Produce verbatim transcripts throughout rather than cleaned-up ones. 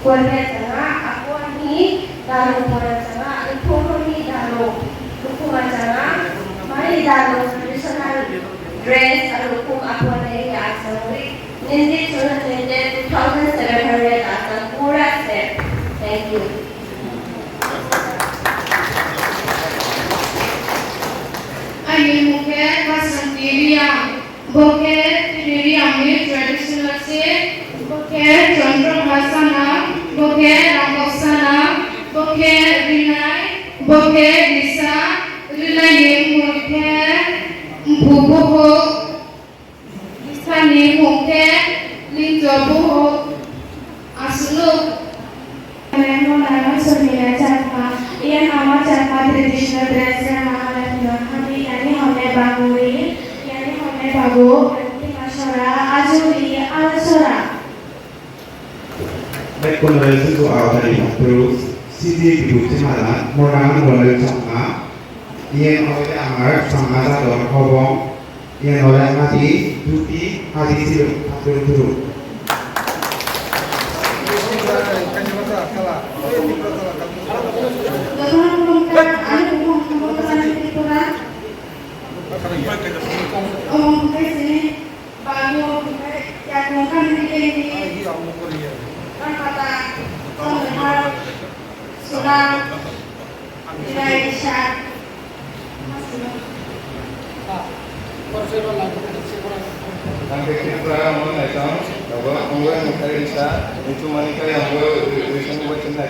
Pore changa, apo ni dalo pore changa, ipo ni dalo, lukuma changa, mai dalo traditional dress, alukum apo ni ya changwi, nindi chuna nindi two thousand seven hundred asang pura set. Thank you. Ani mukhe Basanti Riya. Bo khe Tripuri ni traditional se, bo khe Chandra Bhasana, bo khe Rambhasana, bo khe Rinai, bo khe Risa, Rinai ni mung khe Bubuhu, Risa ni mung khe Linjobuhu, Aswk. Mona Sormila Chakma, iyan ama Chakma traditional dress rang ang alai phino thani yani honne bagwi, yani honne babu, Tima Sora, Ajuri, Ala Sora. Recognition to our Hari Bhakta, C D Bibu Chimala, Mona Sormila Chakma, iyan already amar Chakma Jador Hobong, Iyan ore hadi, duti, hadi siro, atur turu.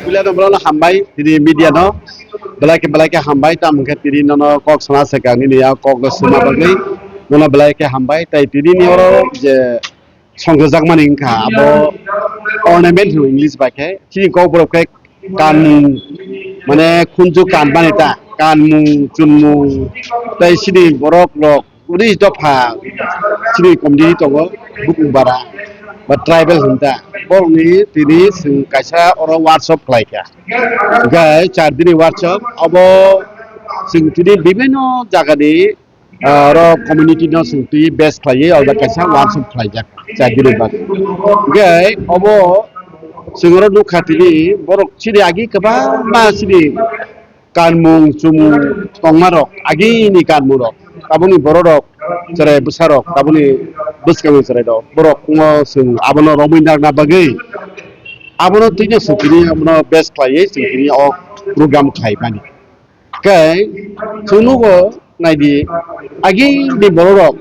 Puila no borok no hambai, tini media no belai khe belai khe hambai, tamo khe tini nono kok sana se kang nini ya kok no sima bagwi, bono belai khe hambai, tai tini ni oro je songjajakmani wngkha abo ornament hino English bai khe. Chini kokborok khe kanmung, mane khunju kanmani ta, kanmung, chunmung, tei chini borok rok uri dopha chini community tongo, bukung bara ba tribal hinta. Borokni tini chwng kaisa oro workshop khlai kha. Hwnkhe char dini workshop abo chwng tini bibinno jagani ah, oro community no chwng twi base khlaiwi obo kaisa workshop khlaijak chai bini bagwi. Hwnkhe obo chwng oro nukha tini borok chini agi kwbangma chini kanmung chumung tongma rok agini kanmung rok tabukni borok rok chwrai bwsa rok tabukni bwskango chwrai rok borok no chwng abono romwi narwkna bagwi abono twino chwng tini abono base khlaiwi chwng tini o program khlai mani. Khe chwng nugo naidi, agini bororok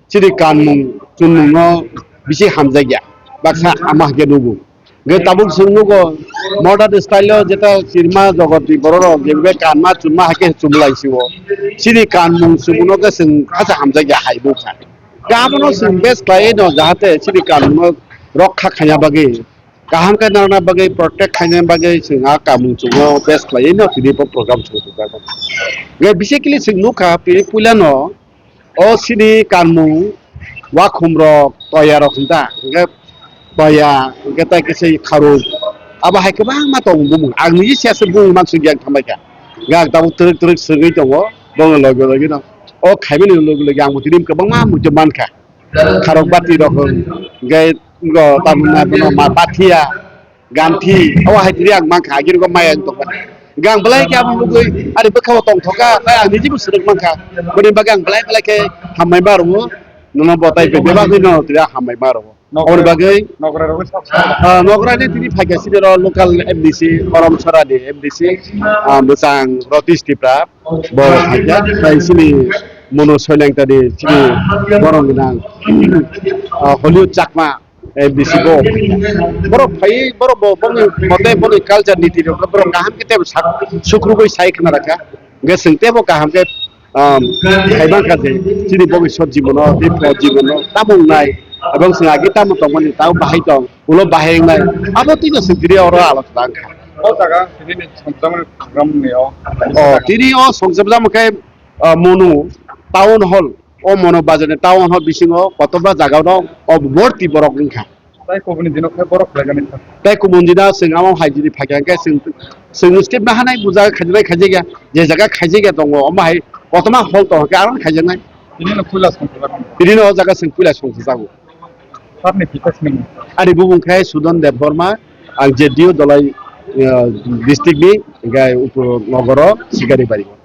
chini kanmung chumungno bisi hamjakya, baksa ama hwnkhe nugo. Hwnkhe tabuk chwng nugo modern style o jeta chirma jogotni bororok je bai kanma chumma hai khe chumlai sio. Chini kanmung chumungno khe chwng khacha hamjakya hai nukha. Khe abono chwng base khlaiwi no jahate chini kanmungno rokha khaina bagwi. Kaham khe narwkna bagwi protect khaina bagwi chwng a kamung chwngno base khlaiwi no tini bo program chwng rijak. Hwnkhe basically chwng nukha tini puilano o chini kanmung wakhum rok toya rok hinta hwnkhe toya hwnkhe tai kisa kharuk abo hai kwbangma tongo bumung ang niji siya se bumung mansukya wng thangbaikha hwnkhe ang tabuk twrwk twrwk swngwi tongo bongni loge loge no o khaimani loge loge ang bo tini kwbangma muitu mankha. Kharok bati rok hwnkhe ngo tamni ma pathia ganthi o hai tini ang mankha agini maya wng tongkha. Gang belai khe abo nugwi ani bwkhao tongthokha tai ang niji bo swrwk mankha. Boni bagwi ang belai belai khe hambai ma rwo nono bo tai bebak no tini hambai ma rwo. Aboni bagwi nogra rok sak sak ah, nogra ni tini phaikha sini ro local M D C Koromsora ni M D C ah, mwchang Ratish Tipra. Bo phaikha, tai chini mono soileng tadi chini borok gwnang, ah, Hollywood Chakma, eh, bisi bo phaikha. Borok phai, borok bo, boni mote, boni culture niti rok, borok kaham khe tebo sak, sukrubui sai khna rakha. Hwnkhe chwng tebo kaham khe, um, khai mankha je, chini bobiswt jibono, biphrot jibono, tamo wngnai, ebong chwng agi tamo tongmani, tamo bahai tong, ulo bahai wngnai, abo twi no chwng tini oro alochona wngkha. O jaga tini ni songchakmani program ni o. O, tini o songchakjak khe, ah, Monu Town Hall, o Monu Bazar ni Town Hall bisingo kotorma jaga no o morti borok wngkha. Tai kubuni dino khe borok khlaigani kha. Tai kubun dina chwng amo hai jini phaikha khe chwng, chwng step na hanai buja khajinai khajigya, je jaga khajigya tongo, omo hai kotorma hall tongo khe aro khaijaknai. Tini no puila songkha. Tini no o jaga chwng puila songkha jago. Sarni pita sini. Ani bubung khe Sudan Debbarma, Ang J D U Dhalai, ah, district ni, hingke Upor Nogoro, Sikaribari.